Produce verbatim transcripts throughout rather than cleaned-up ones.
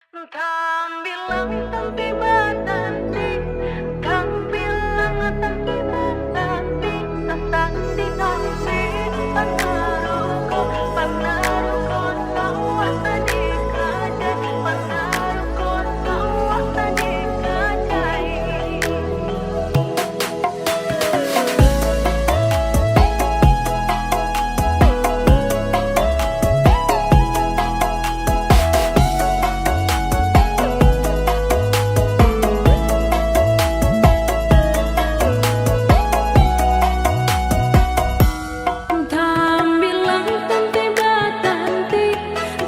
Tambilang tanti batanti, tambilang tanti batanti, satanti ambil panaruko, panaruko sawah tadi kajai, panaruko sawah tadi kajai. Tambilang tanti batanti,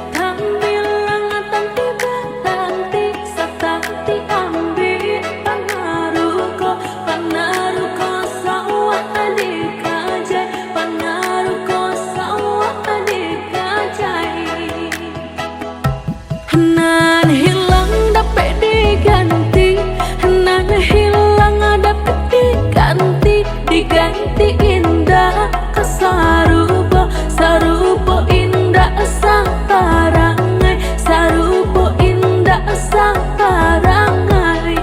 tambilang tanti batanti, satanti ambil panaruko, panaruko sawah tadi kajai, panaruko sawah tadi kajai. Nan hilang dapek diganti, nan hilang dapek diganti, diganti indak ka sarupo, sarupo indak saparangai, sarupo indak saparangai.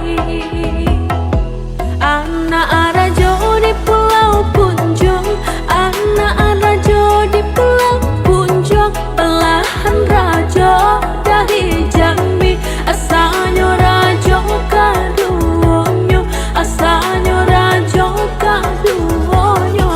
Anak rajo di Pulau Punjuang, anak rajo di Pulau Punjuang, balahan rajo dari Jambi, asanyo rajo kaduonyo, asanyo rajo kaduonyo.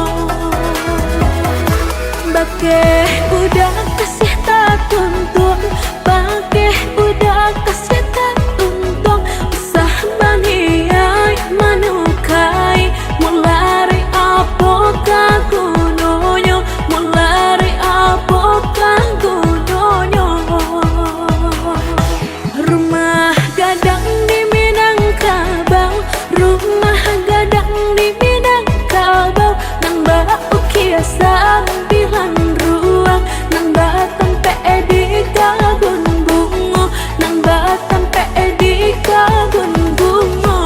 Bakeh udah kasih tatuntuang, bakeh udah kasih tatuntuang, usah baniaik manukai, mulari apo ka gunonyo, mulari apo ka gunonyo. Rumah gadang di Minangkabau, rumah gadang di Minangkabau, nan baukia sambilan ruang, nan batampek di kabun bungo, nan batampek di kabun bungo.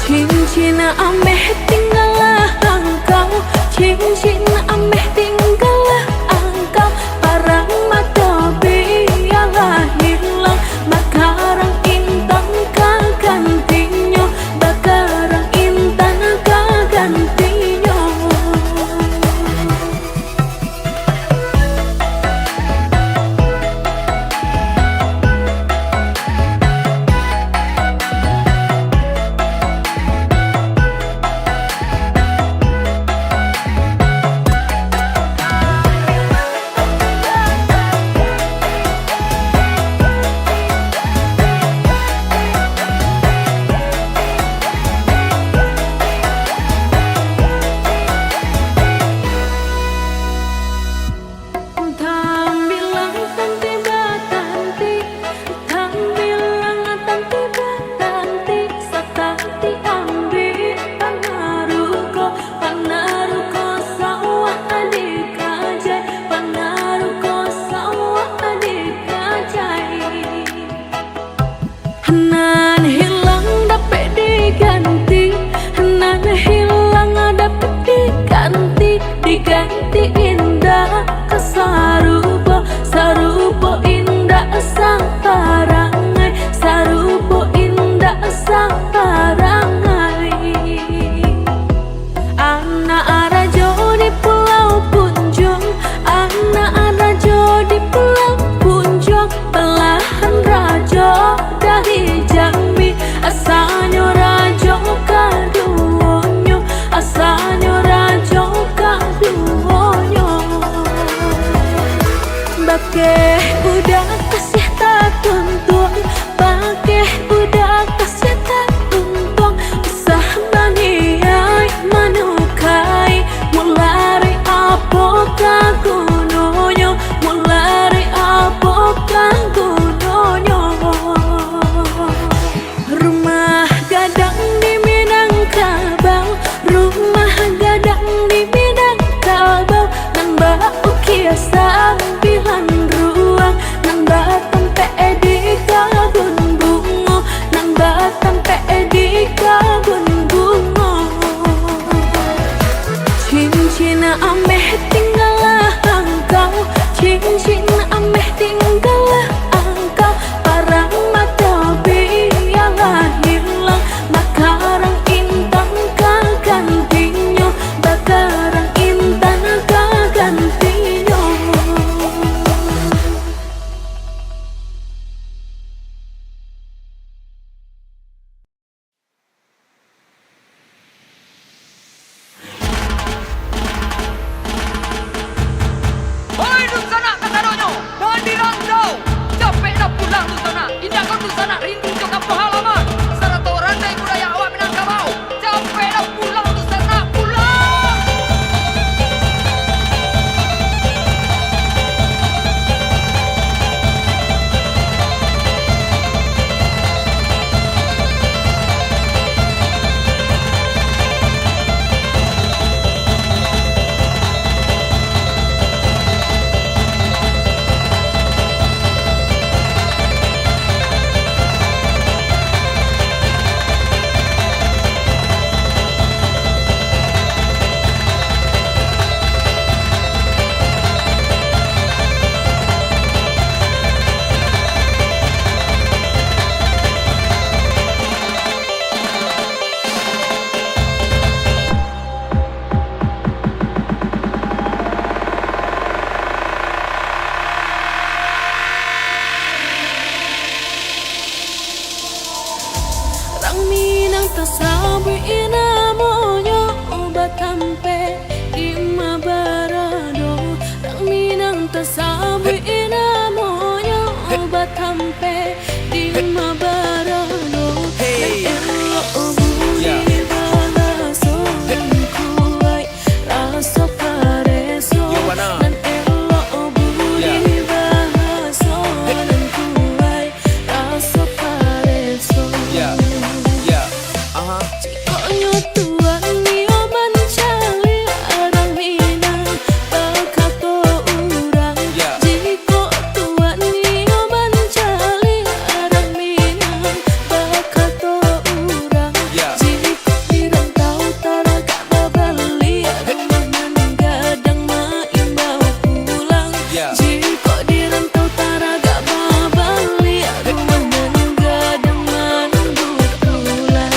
Cincin ameh tinggalah angkau, cincin ameh tinggalah angkau, parang mato bialah hilang, bakarang intan ka gantinyo, bakarang intan ka gantinyo. Tambilang tanti batanti, tambilang tanti batanti, satanti ambiak panaruko, panaruko sawah tadi kajai, panaruko sawah tadi kajai. Nan hilang dapek diganti, nan hilang dapek diganti, diganti indak ka sarupo, sarupo indak saparangai, sarupo indak saparangai. Anak rajo di Pulau Punjuang, anak rajo di Pulau Punjuang, balahan rajo dari Jambi, asanyo rajo kaduonyo, asanyo rajo kaduonyo. Bakeh udah kasih tatuntuang, bakeh udah kasih tatuntuang, usah baniaik manukai, mulari apo ka gunonyo, mulari apo ka gunonyo. Rumah gadang di Minangkabau, rumah gadang di Minangkabau, nan baukia sambilan ruang, nan batampek di kabun Sabuik namonyo batampek di ma barado, urang Minang tasabuik namonyo batampek di ma barado. Nan elok budi baraso, nan kuaik raso pareso. Nan elok budi baraso, nan kuaik raso pareso. Jikok nyo tuan nio mancaliak urang Minang, bakato urang. Jikok tuan nio mancaliak urang Minang, bakato urang. Jikok di rantau taragak babaliak, rumah nan gadang maimbau pulang. Jikok di rantau taragak babaliak, rumah nan gadang manunggu pulang.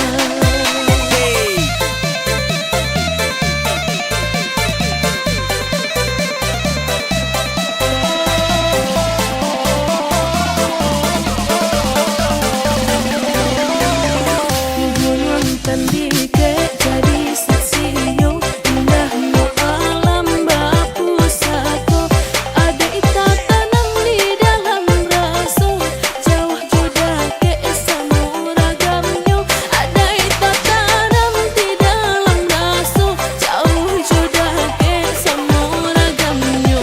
Gunuang Tandikek jadi saksi nyo, indahnyo alam bapusato. Adaik tatanam di dalam raso, jauah jo dakek samo ragamnyo. Adaik tatanam di dalam raso, jauah jo dakek samo ragamnyo.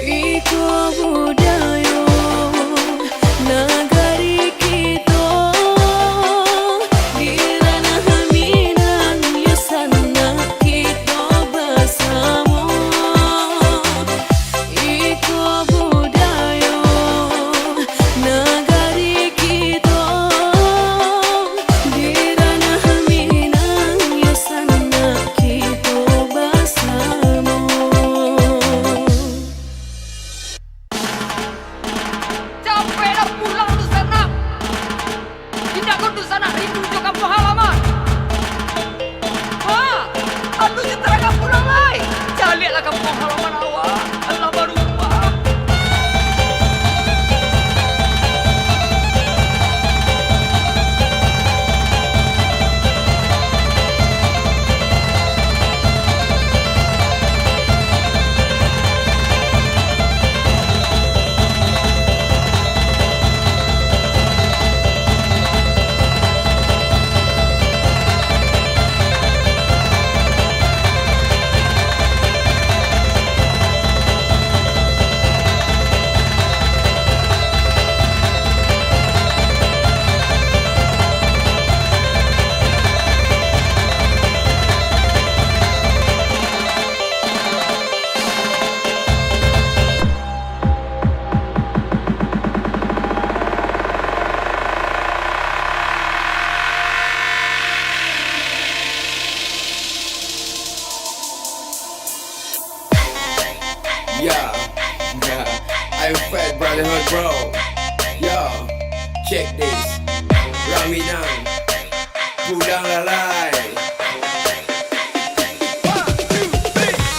Iko budayo nagari kito, di ranah Minang yo sanak kito basamo. Iko budayo nagari kito, di ranah Minang yo sanak kito basamo. Capeklah pulang, dunsanak! Indak ko dunsanak rindu jo kampuang halaman? Ha! Alun jo taragak pulang lai! Caliaklah kampuang halaman awak, alah barubah. Yeah, yeah, I'm Fat Brotherhood, bro. Yo, check this. Urang Minang, pulang lah lai.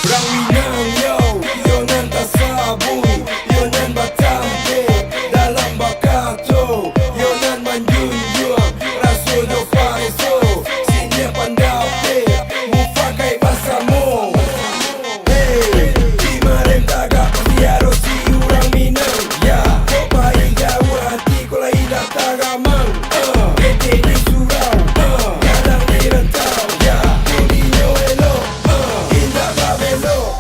Urang Minang, yo, yo nan tasabuik, yo nan batampek dalam bakato, yo nan manjunjuang raso jo pareso, siniah pandapek, mufakaik basamo. Hei, di ma den tagak pasti ado si urang Minang, ya. Kok pai jauah ati ko lai lah tagamang. Ah, ketek di surau, ah, gadang di rantau, ya. Budinyo elok, ah, indak babelok.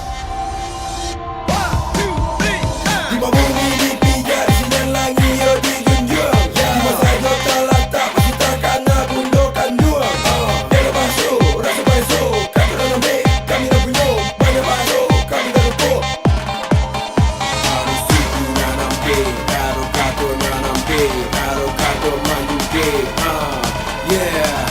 Di bumi dipijak, di sinan langik yo dijunjuang. Di ma sajo talatak, pasti takana bundo kanduang. Ah, elok basuo, raso pareso, kato nan lambek, kami nan punyo, banyak bahaso, kami nan lupo. Ado suku nan ampek, ado kato nan ampek, ado kato manjungkek. Ah, yeah.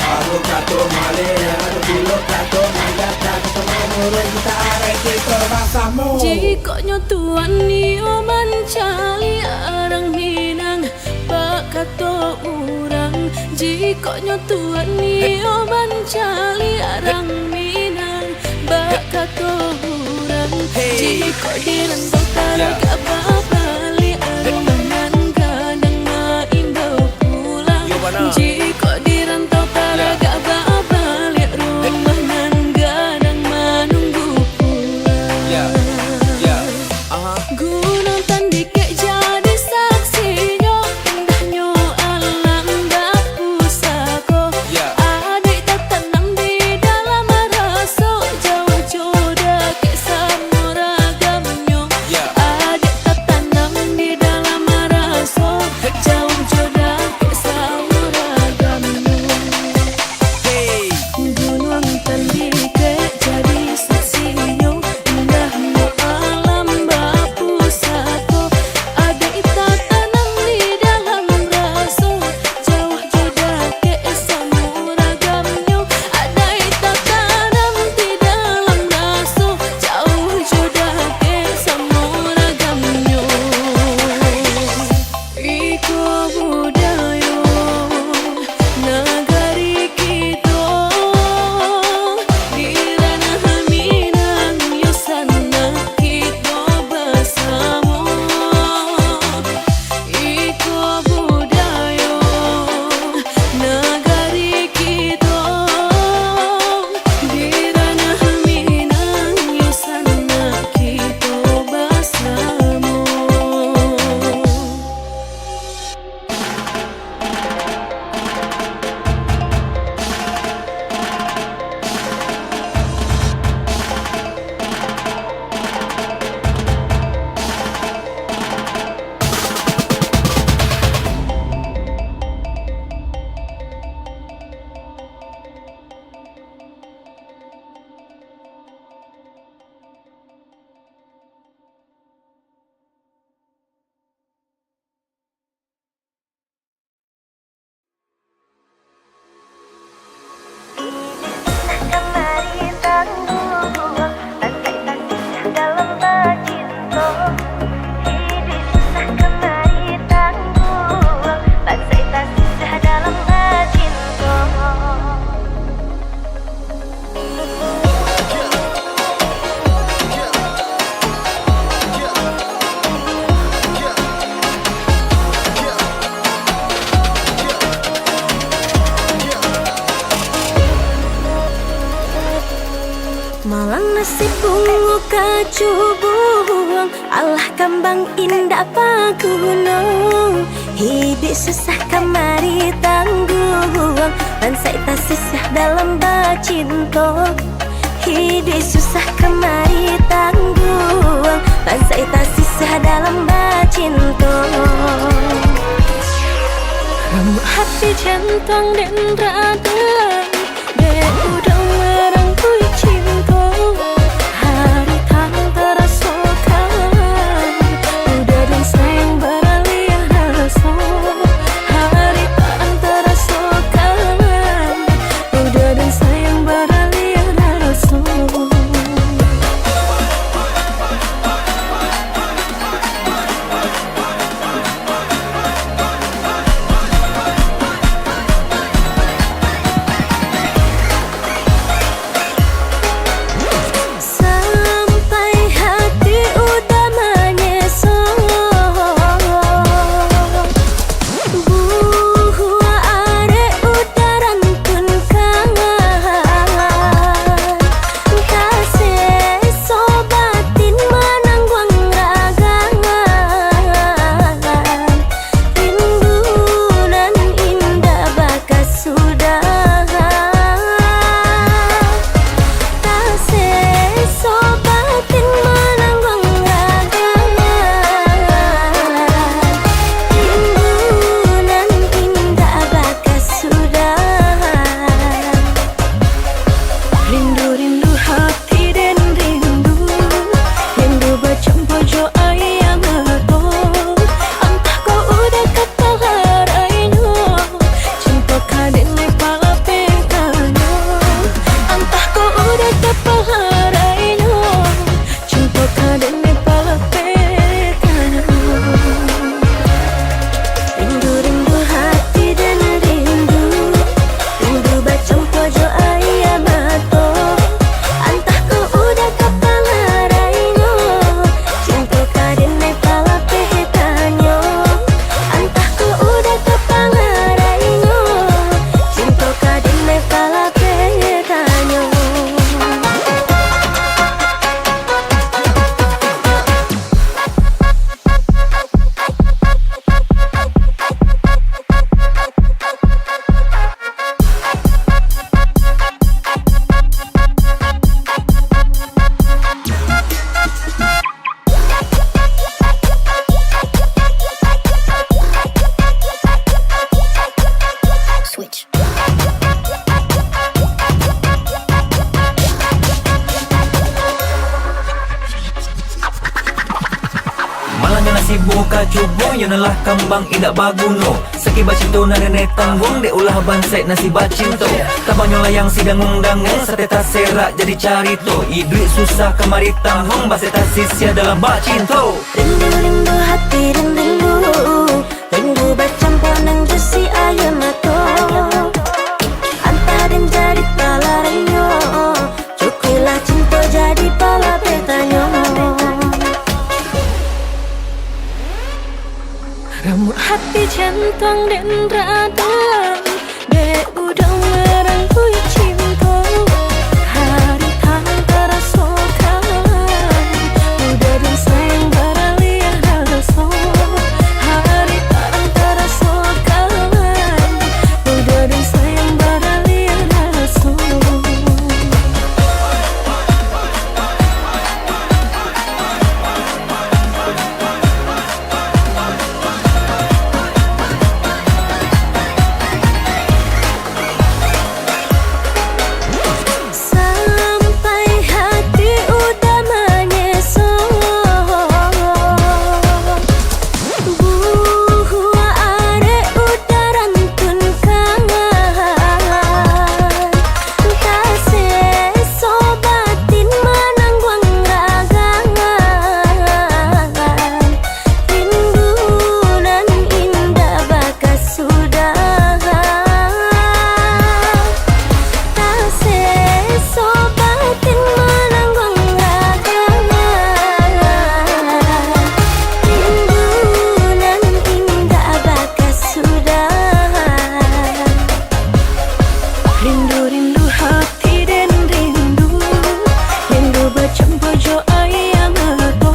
Ado kato maleh, ado pulo kato manjata, kato manurun, kito arai kito basamo. Jikok nyo tuan nio mancaliak urang Minang, bakato urang. Jikok nyo tuan nio mancaliak urang Minang, bakato urang. Jikok di rantau taragak babaliak, rumah nan gadang maimbau pulang. Unang tandikek jadi saksinyo, indahnyo alam bapusako. Ya. Adaik tatanam di dalam raso, jauah jo dakek samo ragamnyo. Ya. Adaik tatanam di dalam raso, jauah jo dakek samo ragamnyo. Hey. Gunuang tandikek jadi saksinyo, indahnyo alam bapusako. Adaik tatanam di dalam raso, jauah jo dakek samo ragamnyo. Adaik tatanam di dalam raso, jauah jo dakek samo ragamnyo. Iko budayo nagari kito, di ranah Minang yo sanak kito basamo. Iko budayo nagari kito, di ranah Minang yo sanak kito basamo. Malang nasib bungo kacubuang, alah kambang indak paguno. Hiduik susah kamari tangguang, bansaik tasisah dalam bacinto. Hiduik susah kamari tangguang, bansaik tasisah dalam bacinto. Ramuak hati jantuang den radang, dek urang marangkui cinto. Hari tan tarasokan, udah dan sayang baraliah raso. Hari tan tarasokan, udah dan sayang baraliah raso. Ibo ka cubo, yo nan lah kambang indak baguno. Sakik bacinto nan denai tangguang, dek ulah bansaik nan si bacinto. Tabangnyo layang si danguang-danguang, sateh taserak jadi carito. Iduik susah kamari tangguang, baseh tasisia dalam bacinto. Rindu, rindu hati den rindu, rindu bacampua nan jo si aia mato. Antah den jadi palarinyo, cukuiklah cinto jadi palapetanyo. Ramuak hati jantuang den radang, dek uda marangkui cinto. Hari tarang tarasokan, uda den sayang baraliah raso. Hari tarang tarasokan, uda den sayang baraliah raso. Sampai hati uda manyeso, buah arek uda rantunkan. Taseso batin manangguang ragangan, rindu nan indak bakasudahan. Taseso batin manangguang ragangan, rindu nan indak bakasudahan. Rindu, rindu hati den rindu, rindu bacampua jo aia mato.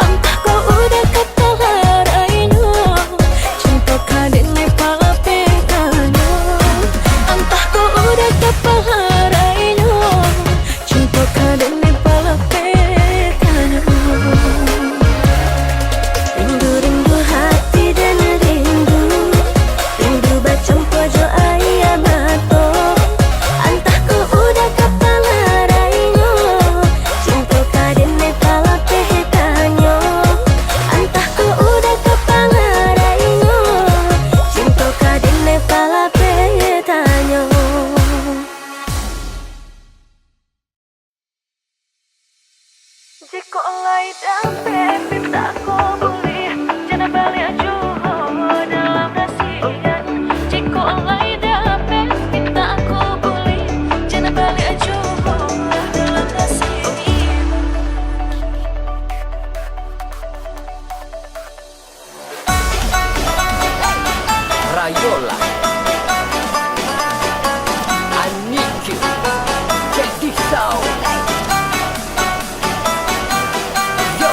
Antah ko uda ka palarainyo, cinto ka denai palapetanyo. Antah ko uda ka palarainyo, cinto ka denai palapetanyo. Rindu, rindu hati den rindu, rindu bacampua jo aia mato. Antah ko uda ka palarainyo, cinto ka denai palapetanyo. Antah ko uda ka palarainyo, cinto ka denai palapetanyo. Jikok lai dapek pintak ko buliah, jan baliak juo dalam nasiak. Jikok lai dapek pintak ko buliah, jan baliak juo dalam nasiak. Rayolah. Anik. Jadi sound. Yo.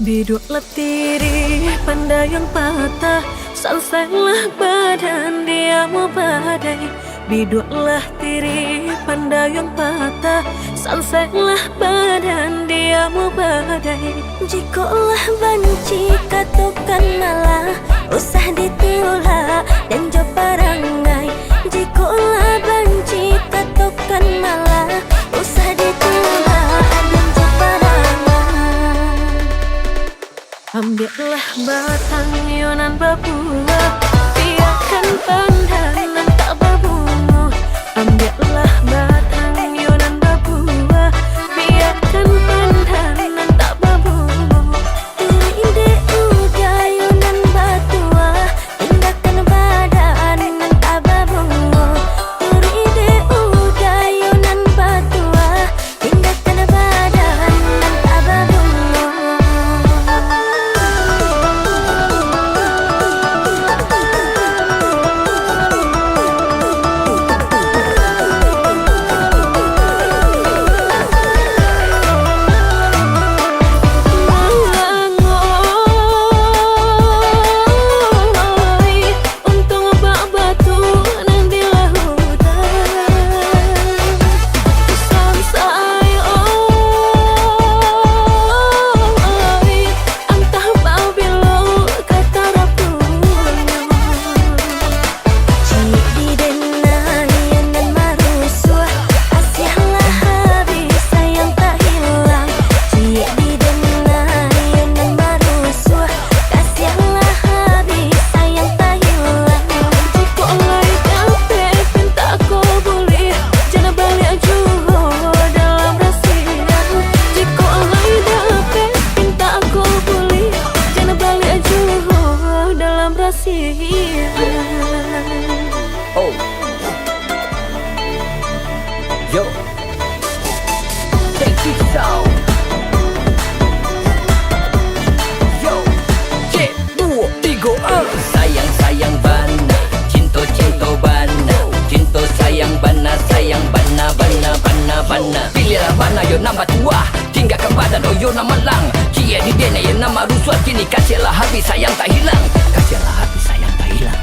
Biduaklah tirih pandayuang patah, sansailah badan di amuah badai. Biduaklah tirih pandayuang patah, sansailah badan di amuah badai. Jikok lah banci, katokan malah, usah ditulak dan jo parangai. Jikok lah banci, katokan malah, usah ditulak dan jo parangai. Ambiaklah batang yo nan babuah, biakan pandan nan tak babungo. Ambiaklah batang yo nan babuah, biakan pandan nan tak babungo. Turuik dek uda yo nan batuah, tinggakan badan nan tak babungo. Turuik dek uda yo nan batuah, tinggakan badan nan tak babungo. Yo. Take it sound. Yo. Cek, duo, tigo, ah. Sayang, sayang bana, cinto, cinto bana, cinto sayang bana, sayang bana, bana, bana, bana. Pilihlah bana yo nan batuah, tinggakan badan oh yo nan malang. Ciek di den yo nan marusuah, kini kasiahlah habis sayang tak hilang, kasiahlah habis sayang tak hilang.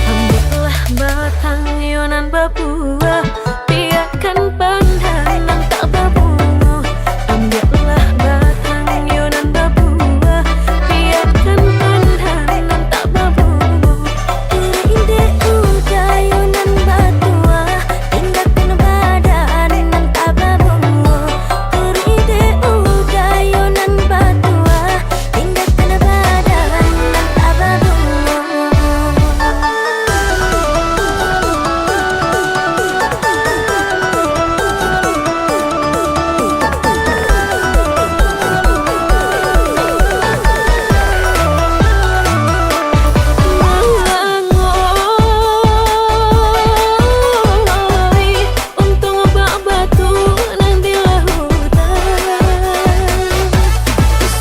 Ambiaklah batang yo nan babuah, biakan pandan nan tak babungo. Ambiaklah batang yo nan babuah, biakan pandan nan tak babungo. Turuik dek uda yo nan batuah, tinggakan badan nan tak babungo. Turuik dek uda yo nan batuah, tinggakan badan nan tak babungo. Untuang bak batu nan di lautan,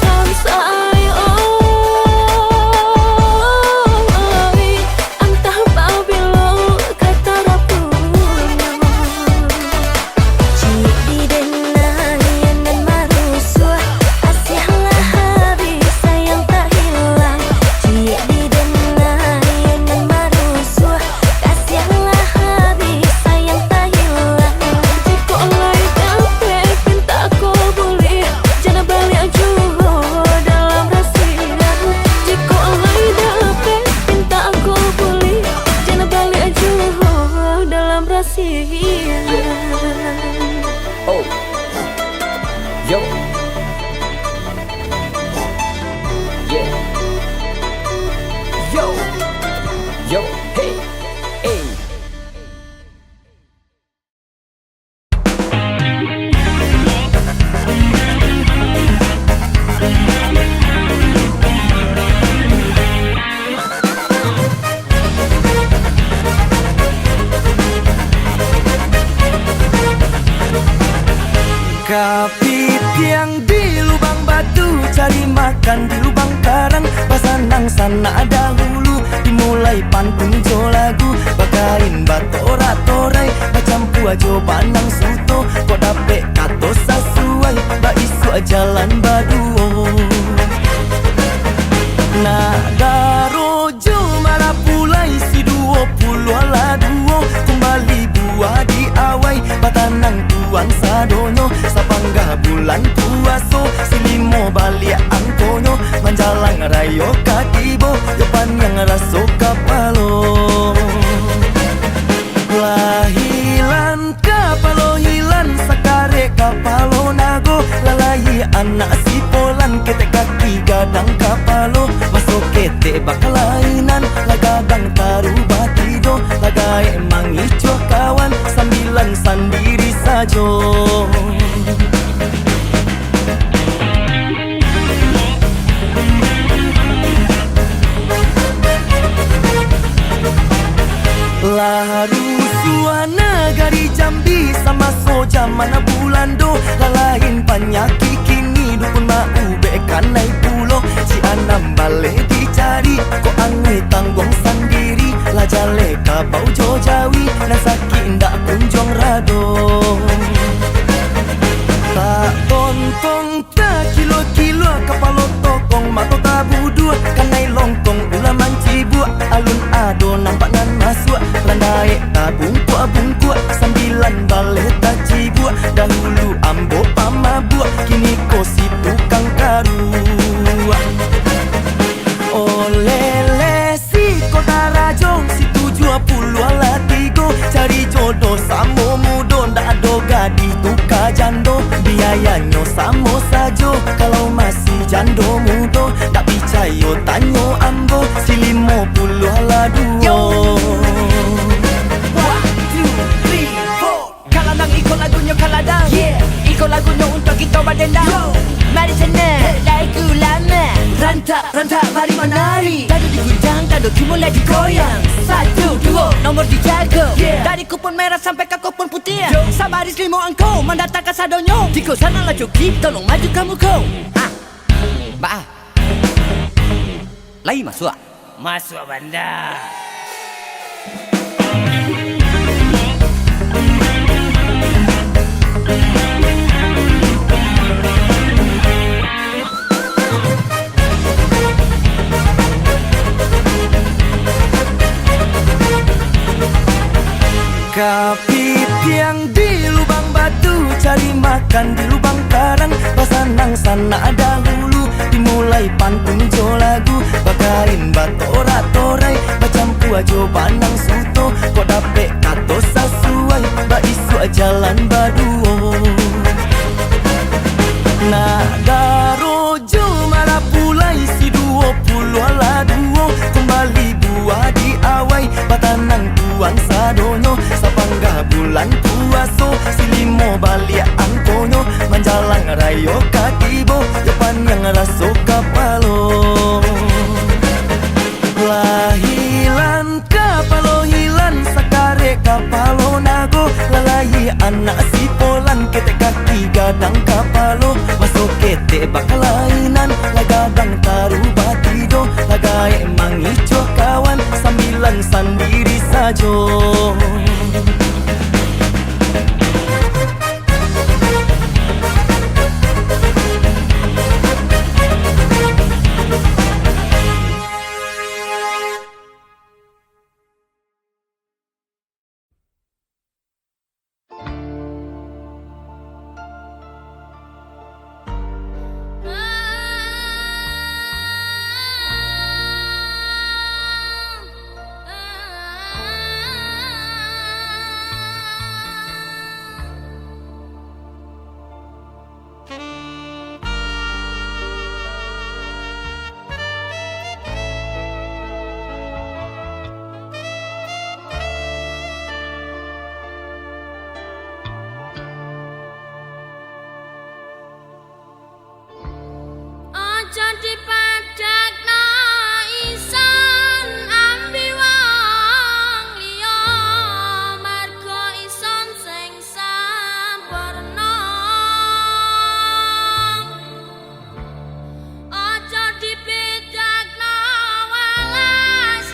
sansai, oi, antah pabilo ka tarapunyo. Ciek di den nan marusuah, kasiahlah habis sayang tak hilang. Ciek di den nan marusuah, kasiahlah habis sayang tak hilang. Jikok lai dapek pintak ko buliah, jan baliak juo dalam rasiah. Jikok lai dapek pintak ko buliah, jan baliak juo dalam rasiah. Oh. Yo. Yeah. Yo. Yo. Hey. Hey. Kapitiang di lubang batu, cari makan di lubang karang. Basanang sanak dahulu, dimulai pantun jo lagu. Bakain batorak-torai, bacampua jo banang suto. Kok dapek kato sasuai, baisuak jalan baduo. Nak daro jo marapulai, si duo puluah lah duo, kumbali buah di awai, batanang tuan sadonyo, sapanggah bulan puaso, si limo baliak angkonyo, manjalang rayo ka tibo, yo paniang raso kapalo. Lah hilan kapalo hilan, sakarek kapalo nago, lah lahia anak si Polan, ketek kaki gadang kapalo, maso ketek bakalainan, lah gadang taruh batido, lah gaek mangicuah kawan, sambilan sandiri sajo. Lah rusuah nagari Jambi samaso jaman Bulando, lah lain panyakik kini dukun maubek kanai pulo. Cik Anam baleh dicari, kok angui tangguang sandiri, lah jaleh kabau jo jawi, nan sakik indak kunjuang rado. Tak tontong takilo-kilo, kapalo tokong mato tabuduak, kanai longkong ulah mancibuak, alun ado nampak nan masuak, randaek tabungkuak-bungkuak, sambilan baleh tacibuak, dahulu ambo pamabuak, kini ko si tukang karuak. Oleh-leh si Kota Rajo, si tujuah puluah lah tigo, cari jodoh samo mudo, ndak ado gadih tu Jando, biayanyo samo sajo. Kalau masih jando mudo, dak picayo tanyo ambo, si limo puluah lah duo. Yo. One, two, three, four. Kaladang, iko lagunyo Kaladang. Yeah. Iko lagunyo untuak kito badendang. Yo. Mari senang, lagu lama. Rantak, rantak, mari manari. Dado digunjang, dado dimulai digoyang. Satu, duo, nomor dijago. Yeah. Dari kupon merah sampai ka kupon putiah. Yo. Sabaris limo angko mandatang kasadonyo. Tigo sana lah joki, tolong maju ka muko. Ah. Ba. Lai masuak. Masuak banda. Kapitiang di lubang batu, cari makan di lubang karang, basanang sanak dahulu, dimulai pantun jo lagu, bakain batorak-torai, bacampua jo banang suto, kok dapek kato sasuai, baisuak jalan baduo. Nak daro Jo marapulai si duo puluah lah duo, kumbali buah di awai, batanang tuan sadonyo, sapanggah bulan puaso, si limo baliak angkonyo, manjalang rayo ka tibo, jo paniang raso kapalo. Lah hilang kapalo hilang, sakarek kapalo nago, lalai anak si polan, ketek kaki gadang kapalo, maso ketek bakalainan, lah gadang taruh batido, lah gaek mangicuah kawan, sambilan sandiri sajo. Ojo dipadakno ison ambi wong liya, margo ison sing sampurna. Ojo dibedakno walas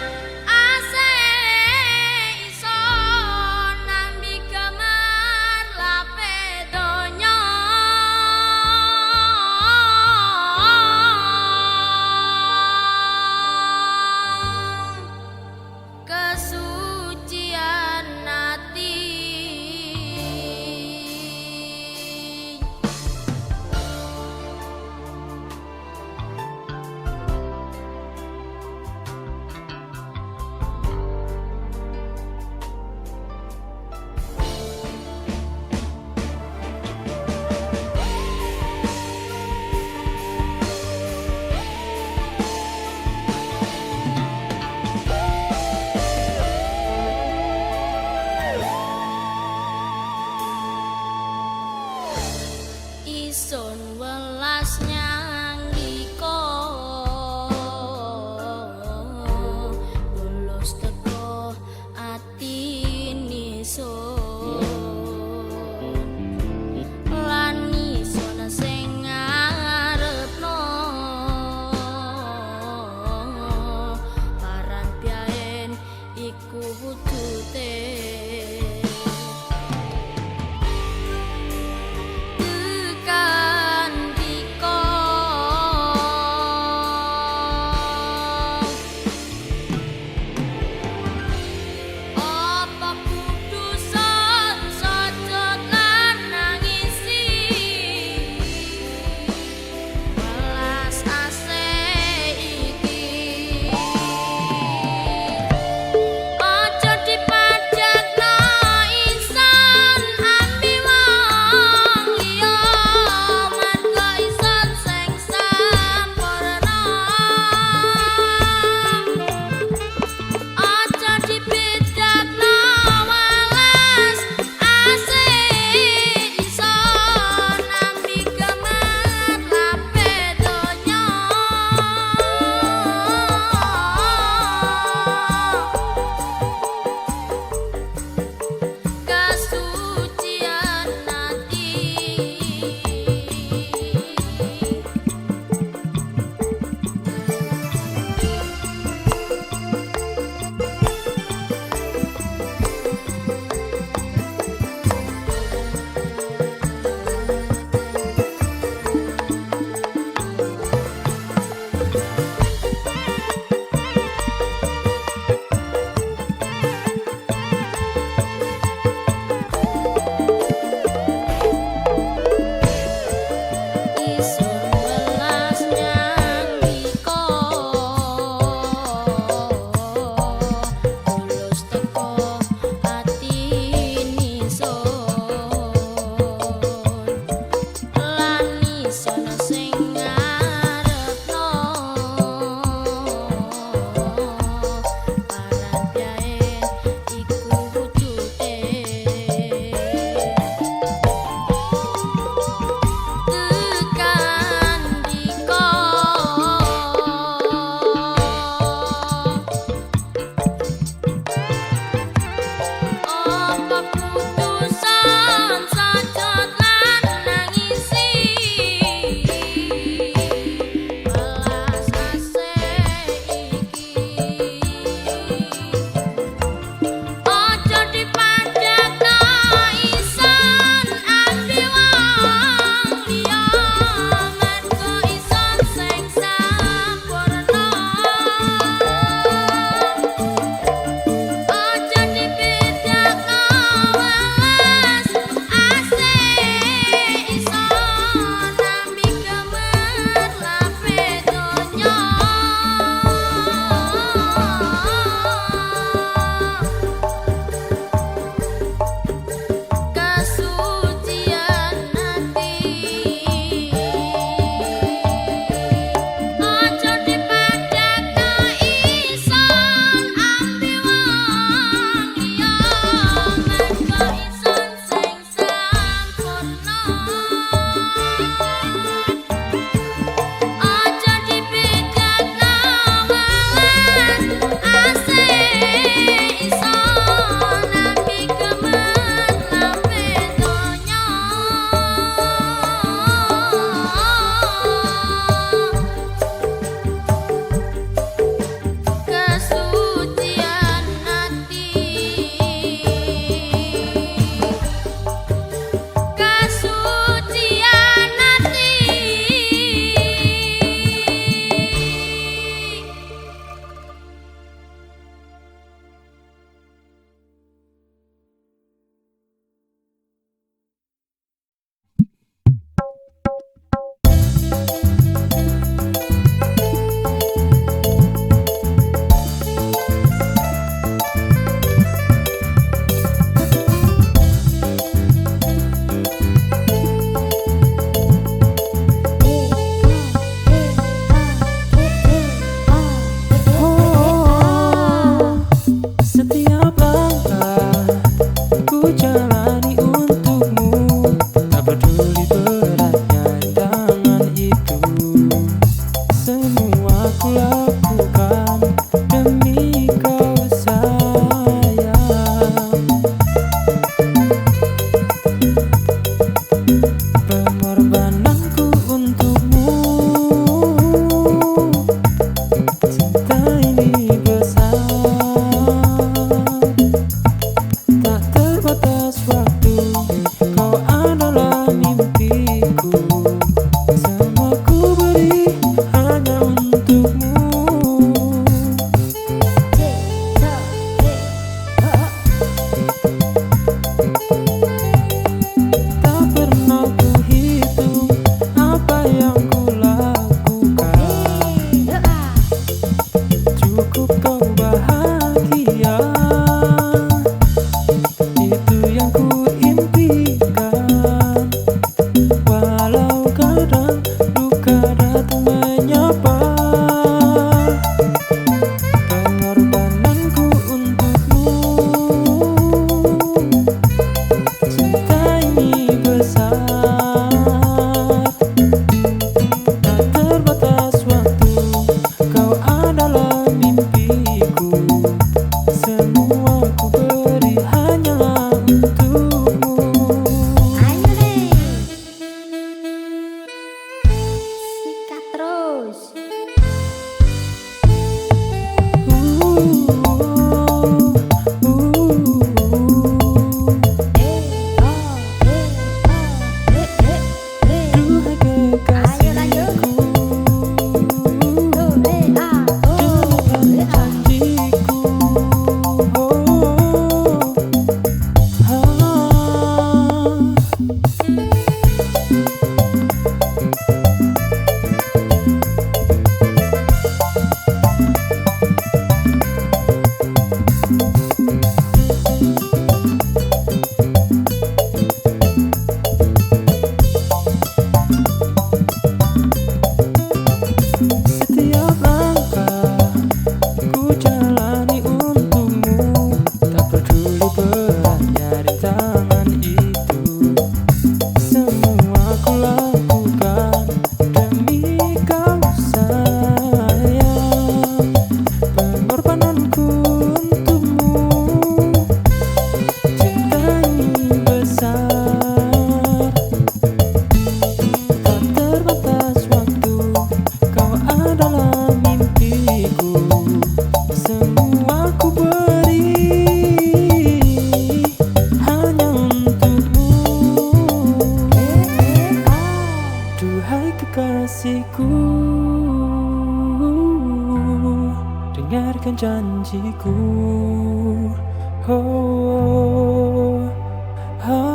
asih ison ambi gemerlapeh donya. Kasucian ati. Ison welas nyangiko, tulus teko ati nison, lan nison sing ngarepno, paran piaen iku wujute. Tekan Siku, dengarkan janjiku. Oh, ah.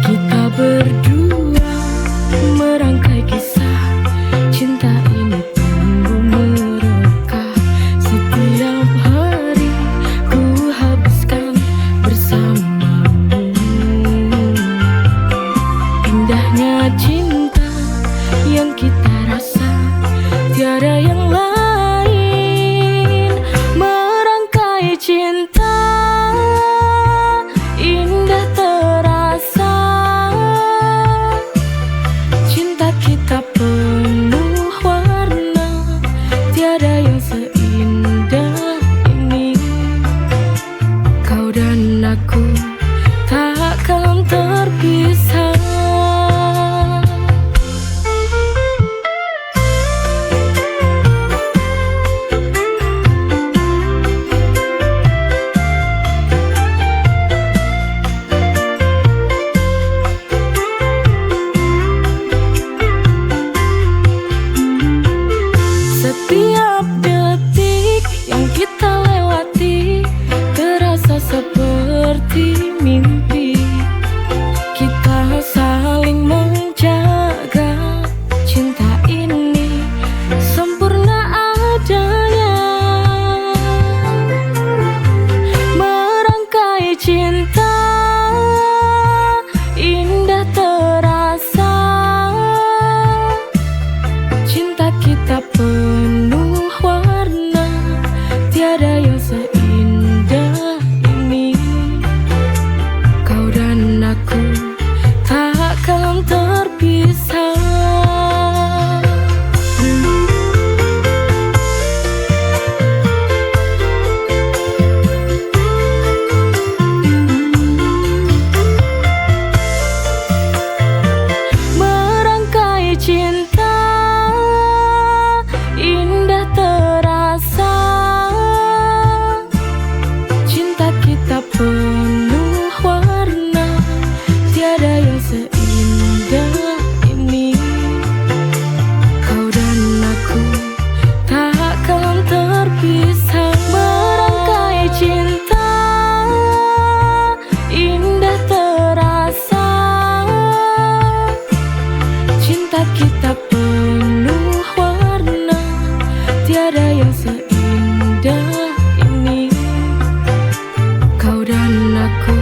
Kita berdua merangkai kisah cinta ini tumbuh merekah. Setiap hari ku habiskan bersamamu. Indahnya cinta yang kita rasa, tiada yang lain. Merangkai cinta indah terasa. Cinta kita penuh warna, tiada yang seindah ini. Kau dan aku takkan terpisah. Setiap detik yang kita lewati terasa seperti mimpi. Kita saling menjaga, cinta ini sempurna adanya. Merangkai cinta indah terasa. Cinta kita penuh warna, tiada yang seindah ini. Kau dan aku takkan terpisah. Merangkai cinta indah terasa. Cinta kita penuh warna, tiada yang seindah ini. Kau dan aku takkan terpisah. Merangkai cinta indah terasa. Cinta kita penuh warna, tiada yang seindah ini. Kau dan aku